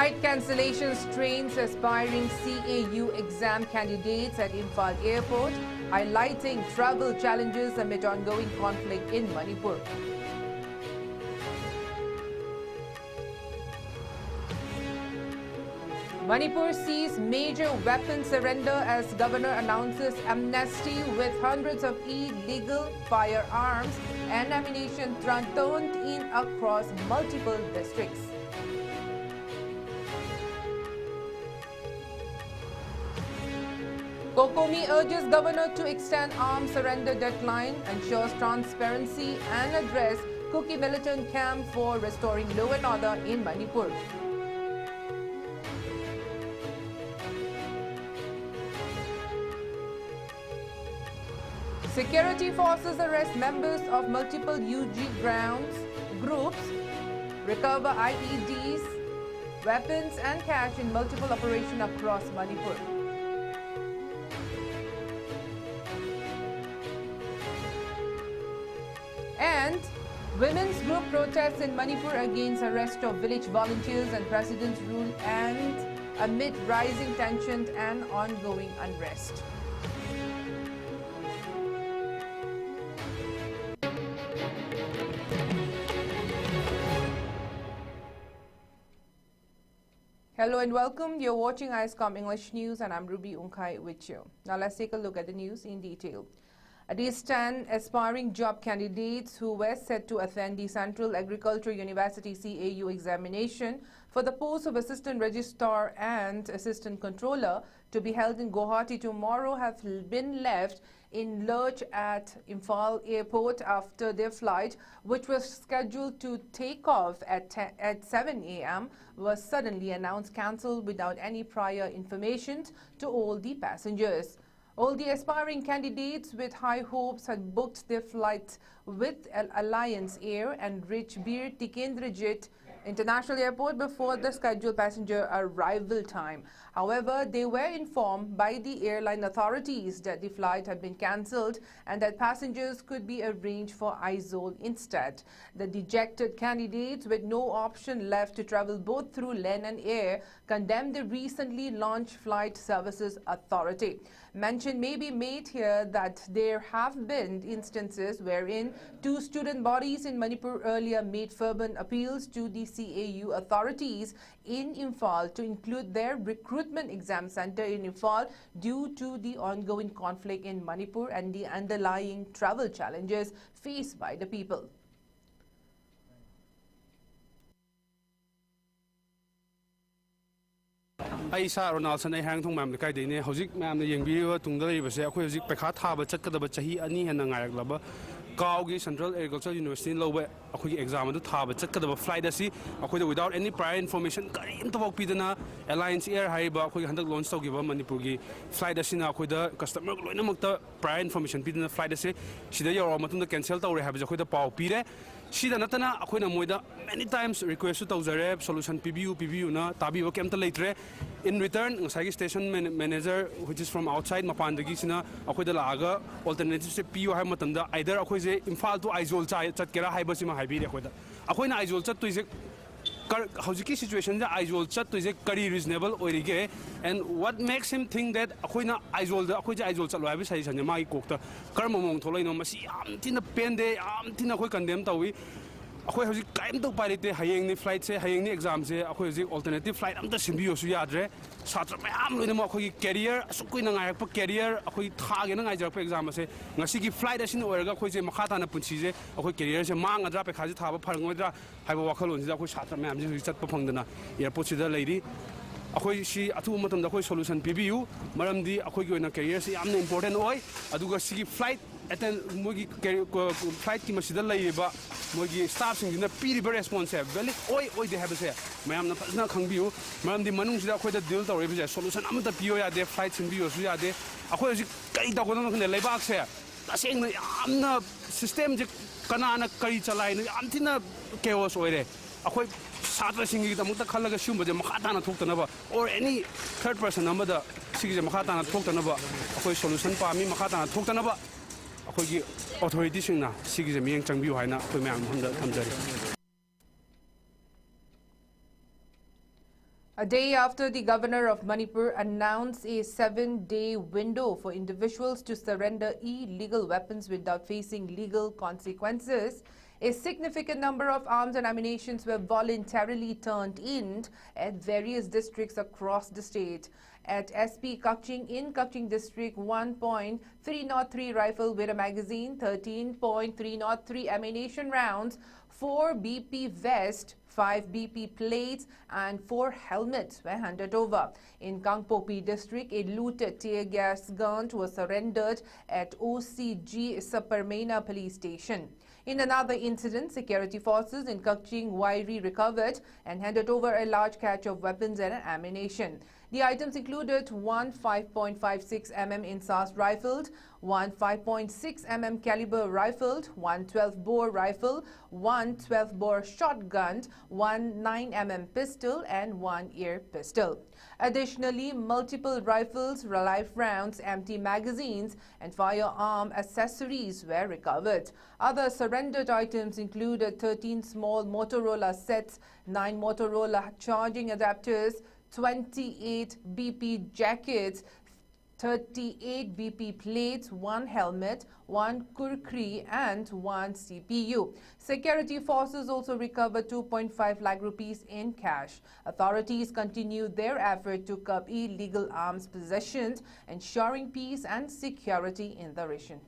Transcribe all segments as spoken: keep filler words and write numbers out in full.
Flight cancellation strains aspiring C A U exam candidates at Imphal Airport, highlighting travel challenges amid ongoing conflict in Manipur. Manipur sees major weapon surrender as governor announces amnesty, with hundreds of illegal firearms and ammunition thrown turned in across multiple districts. COCOMI urges governor to extend arms surrender deadline, ensures transparency and address Kuki militant camp for restoring law and order in Manipur. Security forces arrest members of multiple U G grounds groups, recover I E Ds, weapons and cash in multiple operations across Manipur. And women's group protests in Manipur against arrest of village volunteers and president's rule, and amid rising tension and ongoing unrest. Hello and welcome. You're watching ISCOM English News and I'm Ruby Unkhai with you. Now let's take a look at the news in detail. At East End, aspiring job candidates who were set to attend the Central Agriculture University, C A U, examination for the post of Assistant Registrar and Assistant Controller to be held in Guwahati tomorrow have been left in lurch at Imphal Airport after their flight, which was scheduled to take off at ten, at seven a m, was suddenly announced cancelled without any prior information to all the passengers. All the aspiring candidates with high hopes had booked their flight with Al-, Alliance Air and reached Bir Tikendrajit International Airport before the scheduled passenger arrival time. However, they were informed by the airline authorities that the flight had been cancelled and that passengers could be arranged for Aizawl instead. The dejected candidates, with no option left to travel both through land and air, condemned the recently launched Flight Services Authority. Mention may be made here that there have been instances wherein two student bodies in Manipur earlier made fervent appeals to the C A U authorities in Imphal to include their recruitment exam center in Imphal due to the ongoing conflict in Manipur and the underlying travel challenges faced by the people. ꯑꯩ ꯏꯁꯥ ꯔꯣꯅꯥꯜꯁꯟ, ꯑꯩ ꯍꯩꯔꯥꯡꯊꯣꯡ ꯃꯌꯥꯝ ꯂꯩꯀꯥꯏꯗꯩꯅꯦ꯫ ꯍꯧꯖꯤꯛ ꯃꯌꯥꯝꯅ ꯌꯦꯡꯕꯤꯔꯤꯕ ꯇꯨꯡꯗ ꯂꯩꯔꯤꯕꯁꯦ, ꯑꯩꯈꯣꯏ ꯍꯧꯖꯤꯛ ꯄꯩꯈꯥ ꯊꯥꯕ ꯆꯠꯀꯗꯕ ꯆꯍꯤ ꯑꯅꯤ ꯍꯦꯟꯅ ꯉꯥꯏꯔꯛꯂꯕ ꯀꯥꯎꯒꯤ Central Agriculture University ꯂꯧꯕ ꯑꯩꯈꯣꯏꯒꯤ exam ꯑꯗꯨ ꯊꯥꯕ ꯆꯠꯀꯗꯕ flight ꯑꯁꯤ ꯑꯩꯈꯣꯏꯗ without any prior information ꯀꯔꯤꯝꯇꯐꯥꯎ ꯄꯤꯗꯅ, Alliance Air ꯍꯥꯏꯔꯤꯕ ꯑꯩꯈꯣꯏꯒꯤ ꯍꯟꯗꯛ launch ꯇꯧꯈꯤꯕ ꯃꯅꯤꯄꯨꯔꯒꯤ flight ꯑꯁꯤꯅ ꯑꯩꯈꯣꯏꯗ customer ꯂꯣꯏꯅꯃꯛꯇ prior information ꯄꯤꯗꯅ flight ꯑꯁꯤ ꯁꯤꯗ ꯌꯧꯔꯛꯑ ꯃꯇꯨꯡꯗ cancel ꯇꯧꯔꯦ ꯍꯥꯏꯕꯁꯦ ꯑꯩꯈꯣꯏꯗ ꯄꯥꯎ ꯄꯤꯔꯦ꯫ ꯁꯤꯗ ꯅꯠꯇꯅ ꯑꯩꯈꯣꯏꯅ ꯃꯣꯏꯗ many times request ꯁꯨ ꯇꯧꯖꯔꯦ, solution ꯄꯤꯕꯤꯌꯨ ꯄꯤꯕꯤꯌꯨꯅ꯫ ꯇꯥꯕꯤꯕ ꯀꯩꯝꯇ ꯂꯩꯇ꯭ꯔꯦ꯫ In return, ꯉꯁꯥꯏꯒꯤ station man- manager, which is from outside, ꯃꯄꯥꯟꯗꯒꯤꯁꯤꯅ ꯑꯩꯈꯣꯏꯗ ꯂꯥꯛꯑꯒ alternative ꯁꯦ ꯄꯤꯌꯨ ꯍꯥꯏꯕ ꯃꯇꯝꯗ, either ꯑꯩꯈꯣꯏꯁꯦ ꯏꯝꯐꯥꯜ to ꯑꯥꯏꯖꯣꯜ ꯆꯥꯏ- ꯆꯠꯀꯦꯔꯥ ꯍꯥꯏꯕꯁꯤꯃ ꯍꯥꯏꯕꯤꯔꯦ ꯑꯩꯈꯣꯏꯗ꯫ ꯑꯩꯈꯣꯏꯅ ꯑꯥꯏꯖꯣꯜ ꯆꯠꯇꯣꯏꯁꯦ ꯀꯔ- ꯍꯧꯖꯤꯛꯀꯤ situation ꯁꯦ ꯑꯥꯏꯖꯣꯜ ꯆꯠꯇꯣꯏꯁꯦ ꯀꯔꯤ reasonable ꯑꯣꯏꯔꯤꯒꯦ? And what makes him think that ꯑꯩꯈꯣꯏꯅ ꯑꯥꯏꯖꯣꯜꯗ, ꯑꯩꯈꯣꯏꯁꯦ ꯑꯥꯏꯖꯣꯜ ꯆꯠꯂꯣ ꯍꯥꯏꯕ suggestion ꯁꯦ ꯃꯥꯒꯤ ꯀꯣꯛꯇ ꯀꯔꯝꯕ ꯃꯑꯣꯡ ꯊꯣꯛꯂꯛꯏꯅꯣ? ꯃꯁꯤ ꯌꯥꯝ ꯊꯤꯅ ꯄꯦꯟꯗꯦ, ꯌꯥꯝ ꯊꯤꯅ ꯑꯩꯈꯣꯏ condemn ꯇꯧꯏ꯫ ꯑꯩꯈꯣꯏ ꯍꯧꯖꯤꯛ ꯀꯔꯤꯝꯇ ꯎꯄꯥꯏ ꯂꯩꯇꯦ꯫ ꯍꯌꯦꯡꯅꯤ flight ꯁꯦ, ꯍꯌꯦꯡꯅꯤ exam ꯁꯦ꯫ ꯑꯩꯈꯣꯏ ꯍꯧꯖꯤꯛ alternative flight ꯑꯝꯇ ꯁꯤꯟꯕꯤꯌꯣꯁꯨ ꯌꯥꯗ꯭ꯔꯦ꯫ ꯁꯥꯇ꯭ꯔ ꯃꯌꯥꯝ ꯂꯣꯏꯅꯃꯛ ꯑꯩꯈꯣꯏꯒꯤ career, ꯑꯁꯨꯛ ꯀꯨꯏꯅ ꯉꯥꯏꯔꯛꯄ career, ꯑꯩꯈꯣꯏ ꯊꯥꯒꯦꯅ ꯉꯥꯏꯖꯔꯛꯄ exam ꯑꯁꯦ ꯉꯁꯤꯒꯤ flight ꯑꯁꯤꯅ ꯑꯣꯏꯔꯒ ꯑꯩꯈꯣꯏꯁꯦ ꯃꯈꯥ ꯇꯥꯅ ꯄꯨꯟꯁꯤꯁꯦ, ꯑꯩꯈꯣꯏ career ꯁꯦ ꯃꯥꯡꯒꯗ꯭ꯔꯥ, ꯄꯩꯈꯥꯁꯦ ꯊꯥꯕ ꯐꯪꯉꯣꯏꯗ꯭ꯔꯥ ꯍꯥꯏꯕ ꯋꯥꯈꯜꯂꯣꯟꯁꯤꯗ ꯑꯩꯈꯣꯏ ꯁꯥꯇ꯭ꯔ ꯃꯌꯥꯝꯁꯦ ꯍꯧꯖꯤꯛ ꯆꯠꯄ ꯐꯪꯗꯅ airport ꯁꯤꯗ ꯂꯩꯔꯤ꯫ ꯑꯩꯈꯣꯏ ꯁꯤ ꯑꯊꯨꯕ ꯃꯇꯝꯗ ꯑꯩꯈꯣꯏ solution ꯄꯤꯕꯤꯌꯨ, ꯃꯔꯝꯗꯤ ꯑꯩꯈꯣꯏꯒꯤ ꯑꯣꯏꯅ career ꯁꯦ ꯌꯥꯝꯅ important ꯑꯣꯏ꯫ ꯑꯗꯨꯒ ꯁꯤꯒꯤ flight attend- ꯃꯣꯏꯒꯤ ꯀꯦ- ꯀ- ꯀ- flight ꯀꯤ ꯃꯁꯤꯗ ꯂꯩꯔꯤꯕ ꯃꯣꯏꯒꯤ staff ꯁꯤꯡꯁꯤꯅ ꯄꯤꯔꯤꯕ response ꯁꯦ valid ꯑꯣꯏ ꯑꯣꯏꯗꯦ ꯍꯥꯏꯕꯁꯦ ꯃꯌꯥꯝꯅ ꯐꯖꯅ ꯈꯪꯕꯤꯌꯨ꯫ ꯃꯔꯝꯗꯤ ꯃꯅꯨꯡꯁꯤꯗ ꯑꯩꯈꯣꯏꯗ deal ꯇꯧꯔꯤꯕꯁꯦ solution ꯑꯃꯠꯇ ꯄꯤꯌꯣ ꯌꯥꯗꯦ, flight ꯁꯤꯟꯕꯤꯌꯣꯁꯨ ꯌꯥꯗꯦ꯫ ꯑꯩꯈꯣꯏ ꯍꯧꯖꯤꯛ ꯀꯔꯤ ꯇꯧꯒꯗꯕꯅꯣ ꯈꯪꯗꯦ꯫ ꯂꯩꯕꯥꯛꯁꯦ ꯇꯁꯦꯡꯅ ꯌꯥꯝꯅ system ꯁꯦ ꯀꯅꯥꯅ ꯀꯔꯤ ꯆꯂꯥꯏꯅꯣ, ꯌꯥꯝ ꯊꯤꯅ chaos ꯑꯣꯏꯔꯦ꯫ ꯑꯩꯈꯣꯏ ꯁꯥꯇ꯭ꯔꯁꯤꯡꯒꯤꯗꯃꯛꯇ ꯈꯜꯂꯒ ꯁꯤꯒꯨꯝꯕꯁꯦ ꯃꯈꯥ ꯇꯥꯅ ꯊꯣꯛꯇꯅꯕ, or any third person ꯑꯃꯗ ꯁꯤꯒꯤꯁꯦ ꯃꯈꯥ ꯇꯥꯅ ꯊꯣꯛꯇꯅꯕ ꯑꯩꯈꯣꯏ solution ꯄꯥꯝꯃꯤ꯫ ꯃꯈꯥ ꯇꯥꯅ ꯊꯣꯛꯇꯅꯕ ꯑꯩꯈꯣꯏꯒꯤ authority ꯁꯤꯡꯅ ꯁꯤꯒꯤꯁꯦ ꯃꯤꯠꯌꯦꯡ ꯆꯪꯕꯤꯌꯨ ꯍꯥꯏꯅ ꯑꯩꯈꯣꯏ ꯃꯌꯥꯝ ꯃꯐꯝꯗ ꯊꯝꯖꯔꯤ꯫ A day after the governor of Manipur announced a seven-day window for individuals to surrender illegal weapons without facing legal consequences, a significant number of arms and ammunitions were voluntarily turned in at various districts across the state. At S P Kakching in Kakching district, one point three oh three rifle with a magazine, thirteen point three oh three ammunition rounds, four B P vest, five B P plates and four helmets were handed over. In Kangpokpi district, a looted tear gas gun was surrendered at O C G Saparmeina police station. In another incident, security forces in Kakching Wairi recovered and handed over a large cache of weapons and ammunition. The items included one five point five six mm INSAS rifle, one five point six mm caliber rifle, one twelve bore rifle, one twelve bore shotgun, one nine mm pistol and one air pistol. Additionally, multiple rifles, live rounds, empty magazines and firearm accessories were recovered. Other surrendered items included thirteen small Motorola sets, nine Motorola charging adapters, twenty-eight B P jackets, thirty-eight B P plates, one helmet, one kurkri and one C P U. Security forces also recovered two point five lakh rupees in cash. Authorities continue their effort to curb illegal arms possessions, ensuring peace and security in the region.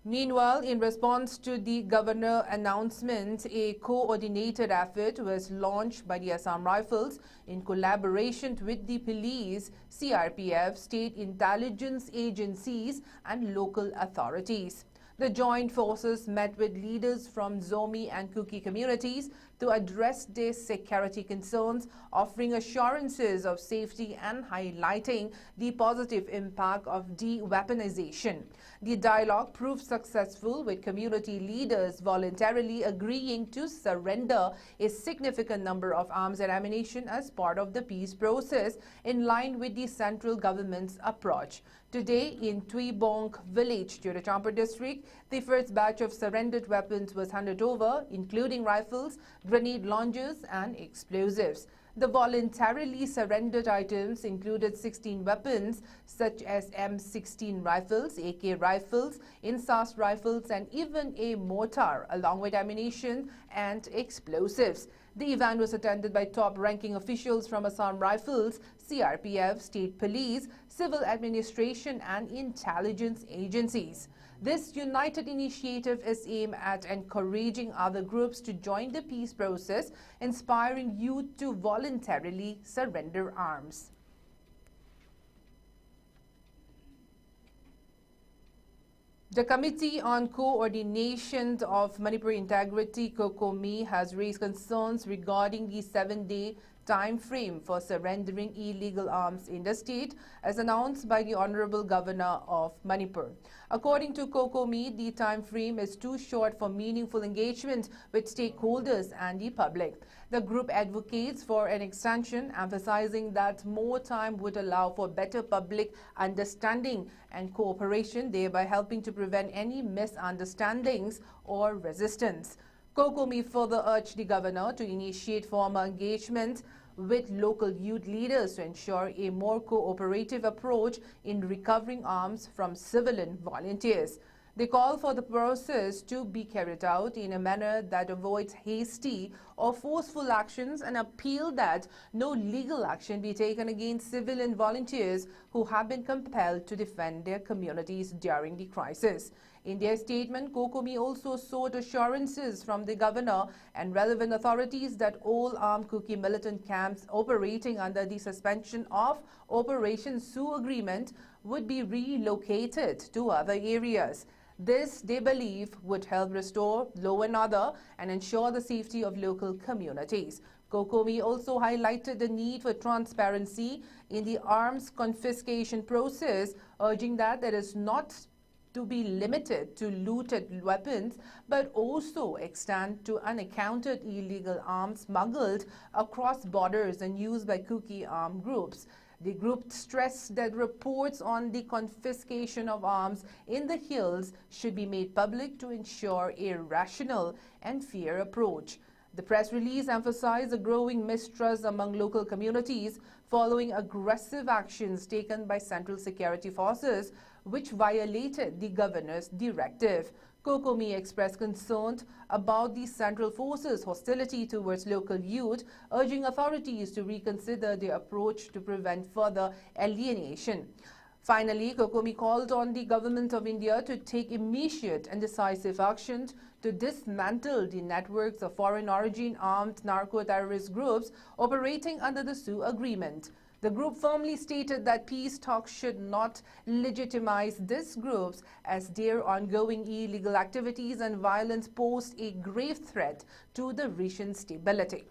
Meanwhile, in response to the governor announcement, a coordinated effort was launched by the Assam Rifles in collaboration with the police, C R P F, state intelligence agencies and local authorities. The joint forces met with leaders from Zomi and Kuki communities to address these security concerns, offering assurances of safety and highlighting the positive impact of de-weaponization. The dialogue proved successful, with community leaders voluntarily agreeing to surrender a significant number of arms and ammunition as part of the peace process, in line with the central government's approach. Today, in Tuibong village, Churachandpur district, the first batch of surrendered weapons was handed over, including rifles, grenade launchers, and explosives. The voluntarily surrendered items included sixteen weapons such as M sixteen rifles, A K rifles, INSAS rifles, and even a mortar, along with ammunition and explosives. The event was attended by top-ranking officials from Assam Rifles, C R P F, state police, civil administration, and intelligence agencies. This united initiative is aimed at encouraging other groups to join the peace process, inspiring youth to voluntarily surrender arms. The Committee on Coordination of Manipur Integrity, COCOMI, has raised concerns regarding the seven-day time frame for surrendering illegal arms in the state, as announced by the Honorable Governor of Manipur. According to COCOMI, the time frame is too short for meaningful engagement with stakeholders and the public. The group advocates for an extension, emphasizing that more time would allow for better public understanding and cooperation, thereby helping to prevent any misunderstandings or resistance. COCOMI further urged the governor to initiate formal engagement with local youth leaders to ensure a more cooperative approach in recovering arms from civilian volunteers. They call for the process to be carried out in a manner that avoids hasty or forceful actions and appeal that no legal action be taken against civilian volunteers who have been compelled to defend their communities during the crisis. In their statement, COCOMI also sought assurances from the governor and relevant authorities that all armed Kuki militant camps operating under the Suspension of Operation Sue agreement would be relocated to other areas. This, they believe, would help restore law and order and ensure the safety of local communities. COCOMI also highlighted the need for transparency in the arms confiscation process, urging that it is not to be limited to looted weapons, but also extend to unaccounted illegal arms smuggled across borders and used by Kuki armed groups. The group stressed that reports on the confiscation of arms in the hills should be made public to ensure a rational and fair approach. The press release emphasized the growing mistrust among local communities following aggressive actions taken by Central Security Forces, which violated the governor's directive. COCOMI expressed concern about the Central Forces' hostility towards local youth, urging authorities to reconsider their approach to prevent further alienation. Finally, COCOMI called on the Government of India to take immediate and decisive action to dismantle the networks of foreign origin armed narco-terrorist groups operating under the SoO agreement. The group firmly stated that peace talks should not legitimize these groups, as their ongoing illegal activities and violence pose a grave threat to the region's stability.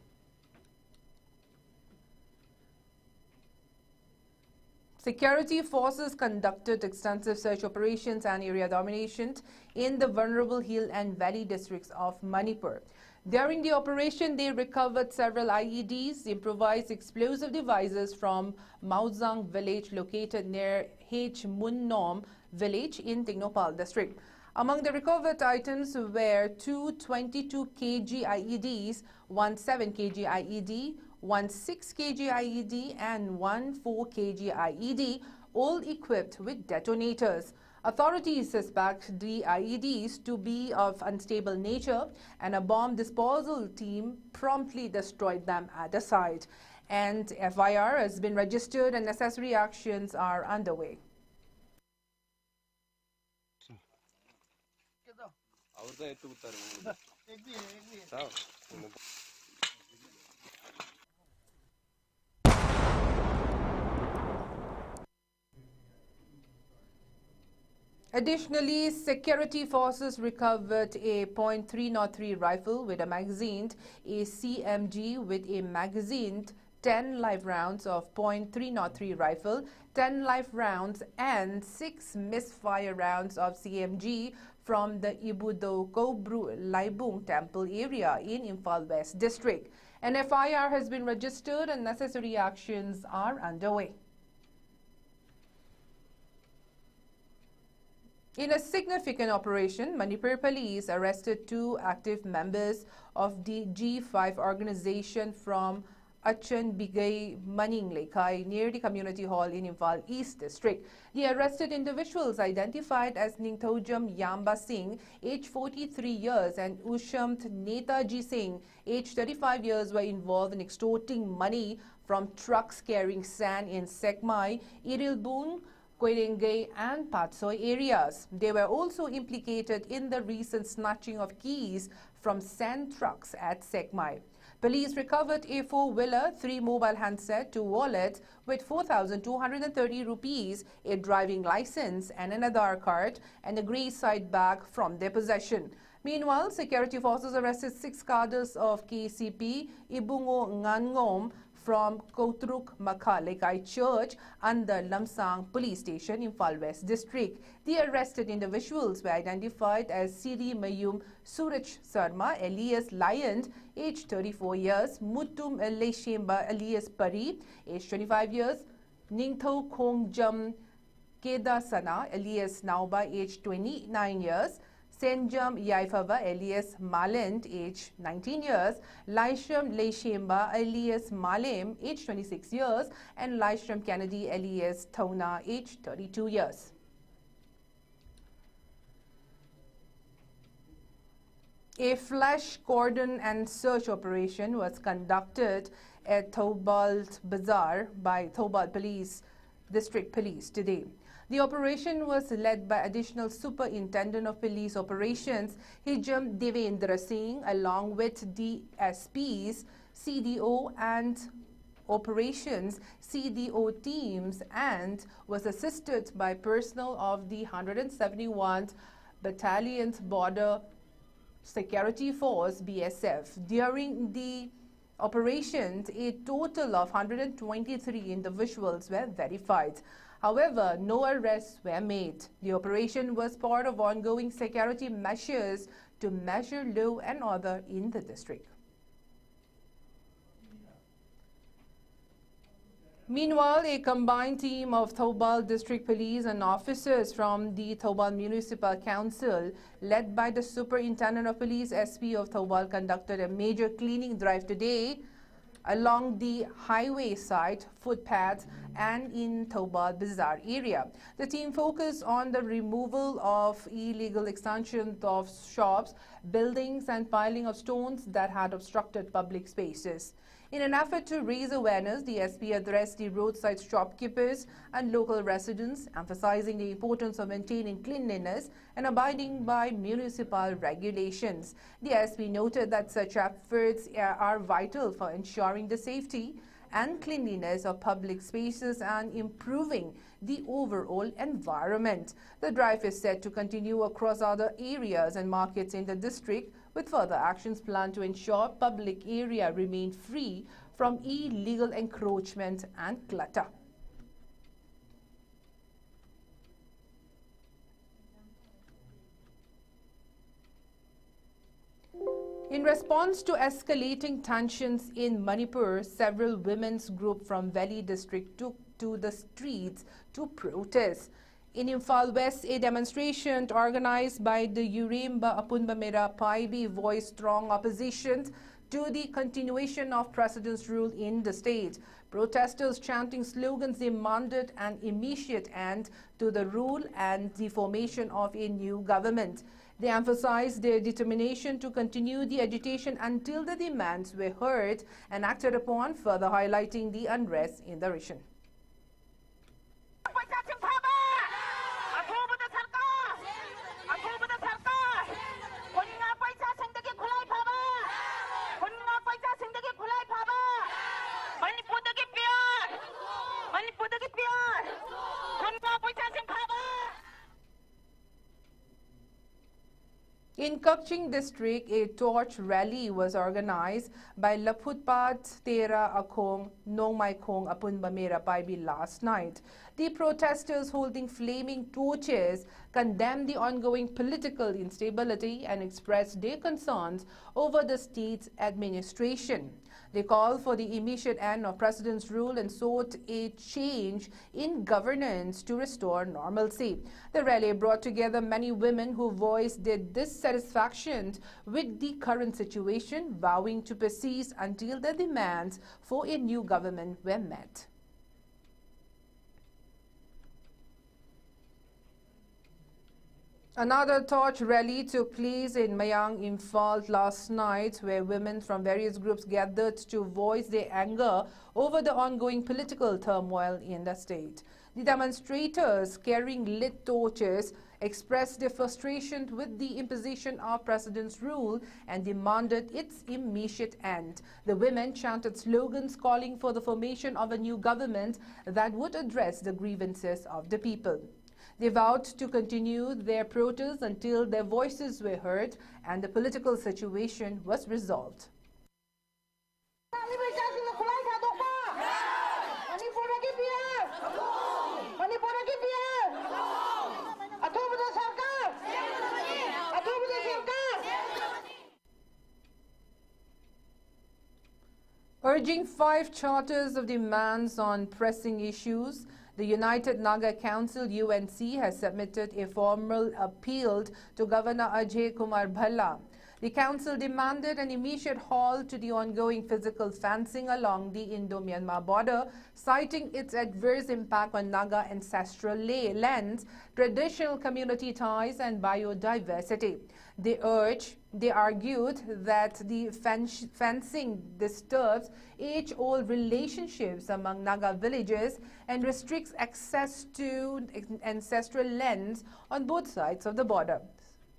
Security forces conducted extensive search operations and area domination in the vulnerable hill and valley districts of Manipur. During the operation, they recovered several I E Ds, improvised explosive devices from Maozang village located near Hechmunnom village in Tengnoupal district. Among the recovered items were two twenty-two K G I E Ds, one seven K G I E D, one six K G I E D, and one four K G I E D, all equipped with detonators. Authorities suspect the I E Ds to be of unstable nature, and a bomb disposal team promptly destroyed them at the site. And F I R has been registered and necessary actions are underway. ಅವ್ರದ್ದೇ ಎತ್ತು ಬಿಡ್ತಾರೆ. Additionally, security forces recovered a point three not three rifle with a magazine, a C M G with a magazine, ten live rounds of point three not three rifle, ten live rounds, and six misfire rounds of C M G from the Ibudo Kobru Laibung Temple area in Imphal West District. An F I R has been registered and necessary actions are underway. In a significant operation, Manipur police arrested two active members of the G five organization from Achan Bigay Maning Lekhai near the community hall in Imphal East District. The arrested individuals, identified as Ningthoujam Yamba Singh, age forty-three years, and Ushamt Netaji Singh, age thirty-five years, were involved in extorting money from trucks carrying sand in Sekmai, Irilbung, Koirengei and Patsoi areas. They were also implicated in the recent snatching of keys from sand trucks at Sekmai. Police recovered a four-wheeler, three mobile handset, two wallet with four thousand two hundred thirty rupees, a driving license and an Aadhaar card, and a grey side bag from their possession. Meanwhile, security forces arrested six cadres of K C P Ibungo Ngangom from Kotruk Makha Lekai Church under Lamsang Police Station, Imphal West District. The arrested individuals were identified as Siri Mayum Suraj Sarma, alias Lion, age thirty-four years, Mutum Leshemba, alias Pari, age twenty-five years, Ningthou Khongjam Kedasana, alias Nauba, age twenty-nine years, Senjam Yaifava, alias Malent, age nineteen years, Laisham Leishemba, alias Malem, age twenty-six years, and Laisham Kennedy, alias Thona, age thirty-two years. A flash cordon and search operation was conducted at Thoubal Bazar by Thoubal Police, District Police today. The operation was led by Additional Superintendent of Police Operations Hijam Devendra Singh along with D S Ps, C D O and Operations, C D O teams, and was assisted by personnel of the one hundred seventy-first Battalion's Border Security Force, B S F. During the operations, a total of one hundred twenty-three individuals were verified. However, no arrests were made. The operation was part of ongoing security measures to measure law and order in the district. Meanwhile, a combined team of Thoubal District Police and officers from the Thoubal Municipal Council, led by the Superintendent of Police, S P of Thoubal, conducted a major cleaning drive today along the highway side, footpaths, and in Thoubal Bazaar area. The team focused on the removal of illegal extension of shops, buildings, and piling of stones that had obstructed public spaces. In an effort to raise awareness, the S P addressed the roadside shopkeepers and local residents, emphasizing the importance of maintaining cleanliness and abiding by municipal regulations. The S P noted that such efforts are vital for ensuring the safety and cleanliness of public spaces and improving the overall environment. The drive is set to continue across other areas and markets in the district, with further actions planned to ensure public area remain free from illegal encroachment and clutter. In response to escalating tensions in Manipur, several women's groups from Valley district took to the streets to protest. In Imphal West, a demonstration organized by the Yuremba Apunba Mera Paibi voiced strong opposition to the continuation of President's rule in the state. Protesters chanting slogans demanded an immediate end to the rule and the formation of a new government. They emphasized their determination to continue the agitation until the demands were heard and acted upon, further highlighting the unrest in the region. In Kakching district, a torch rally was organized by Laphutpat Tera Akhong Nongmaikhong Apunba Mera Paibi last night. The protesters holding flaming torches condemned the ongoing political instability and expressed their concerns over the state's administration. They called for the immediate end of President's rule and sought a change in governance to restore normalcy. The rally brought together many women who voiced their dissatisfaction with the current situation, vowing to persist until their demands for a new government were met. Another torch rally took place in Mayang, Imphal last night, where women from various groups gathered to voice their anger over the ongoing political turmoil in the state. The demonstrators, carrying lit torches, expressed their frustration with the imposition of President's rule and demanded its immediate end. The women chanted slogans calling for the formation of a new government that would address the grievances of the people. They vowed to continue their protests until their voices were heard and the political situation was resolved. ꯃꯅꯤꯄꯨꯔꯗꯒꯤ P F! ꯃꯅꯤꯄꯨꯔꯗꯒꯤ P F! ꯑꯊꯨꯕꯗ ꯁꯔꯀꯥꯔ! ꯑꯊꯨꯕꯗ ꯁꯔꯀꯥꯔ! Urging five charters of demands on pressing issues, the United Naga Council, U N C, has submitted a formal appeal to Governor Ajay Kumar Bhalla. The council demanded an immediate halt to the ongoing physical fencing along the Indo-Myanmar border, citing its adverse impact on Naga ancestral la-, lands, traditional community ties, and biodiversity. They urge, they argued that the fen-, fencing disturbs age-old relationships among Naga villages and restricts access to ancestral lands on both sides of the border.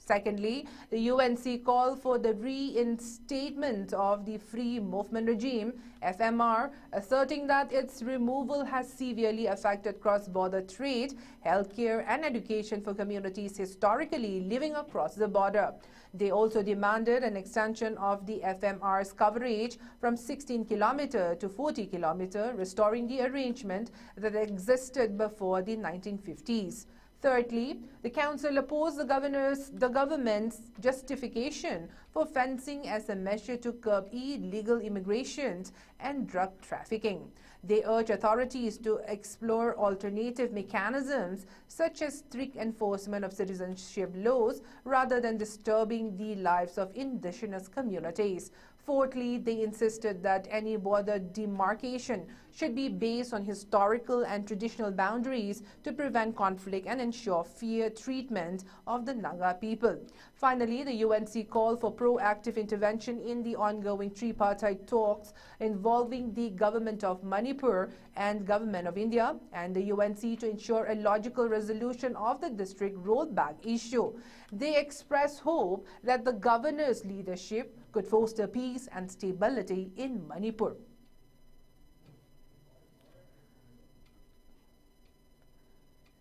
Secondly, the U N C called for the reinstatement of the Free Movement Regime, F M R, asserting that its removal has severely affected cross-border trade, healthcare, and education for communities historically living across the border. They also demanded an extension of the F M R's coverage from sixteen kilometer to forty kilometer, restoring the arrangement that existed before the nineteen fifties. Thirdly, the council opposed the governor's, the government's justification for fencing as a measure to curb illegal immigration and drug trafficking. They urge authorities to explore alternative mechanisms such as strict enforcement of citizenship laws rather than disturbing the lives of indigenous communities. Fourthly, they insisted that any border demarcation should be based on historical and traditional boundaries to prevent conflict and ensure fair treatment of the Naga people. Finally, the U N C called for proactive intervention in the ongoing tripartite talks involving the government of Manipur and government of India and the U N C to ensure a logical resolution of the district rollback issue. They expressed hope that the governor's leadership could foster peace and stability in Manipur.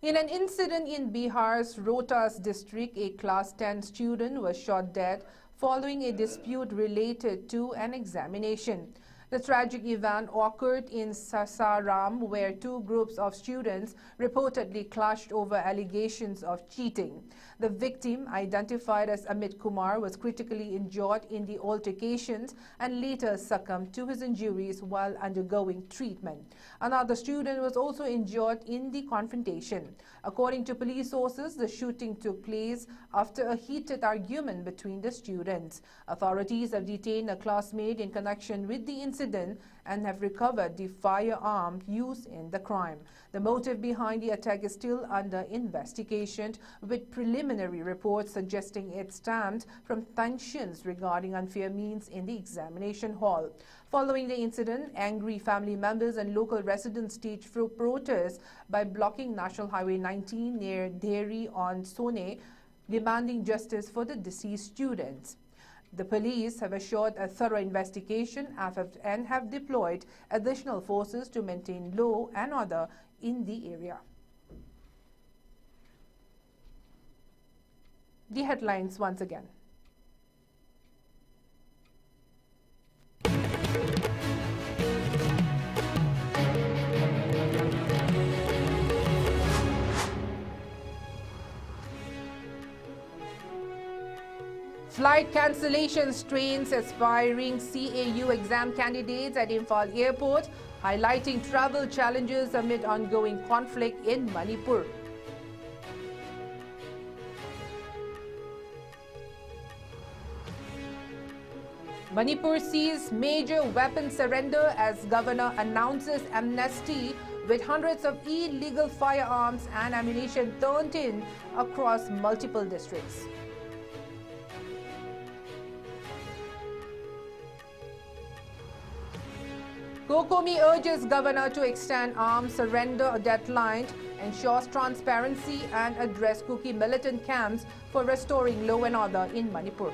In an incident in Bihar's Rohtas district, a class ten student was shot dead following a dispute related to an examination. The tragic event occurred in Sasaram, where two groups of students reportedly clashed over allegations of cheating. The victim, identified as Amit Kumar, was critically injured in the altercations and later succumbed to his injuries while undergoing treatment. Another student was also injured in the confrontation. According to police sources, the shooting took place after a heated argument between the students. Authorities have detained a classmate in connection with the incident and have recovered the firearm used in the crime. The motive behind the attack is still under investigation, with preliminary reports suggesting it stemmed from tensions regarding unfair means in the examination hall. Following the incident, angry family members and local residents staged pro- protests by blocking National Highway nineteen near Dheri on Sone demanding justice for the deceased students. The police have assured a thorough investigation and have deployed additional forces to maintain law and order in the area. The headlines once again. Flight cancellations, trains, aspiring C A U exam candidates at Imphal Airport, highlighting travel challenges amid ongoing conflict in Manipur. Manipur sees major weapon surrender as governor announces amnesty, with hundreds of illegal firearms and ammunition turned in across multiple districts. COCOMI urges governor to extend arms surrender deadline, ensures transparency and address Kuki militant camps for restoring law and order in Manipur.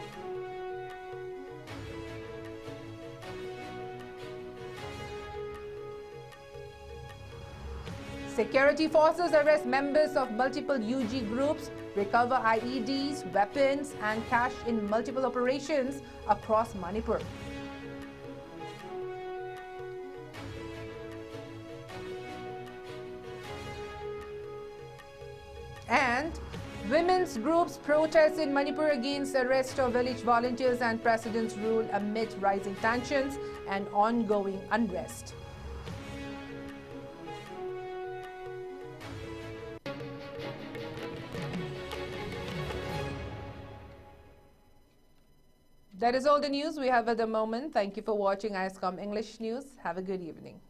Security forces arrest members of multiple U G groups, recover I E Ds, weapons and cash in multiple operations across Manipur. And women's groups protest in Manipur against arrest of village volunteers and president's rule amid rising tensions and ongoing unrest. That is all the news we have at the moment. Thank you for watching ISCOM English News. Have a good evening.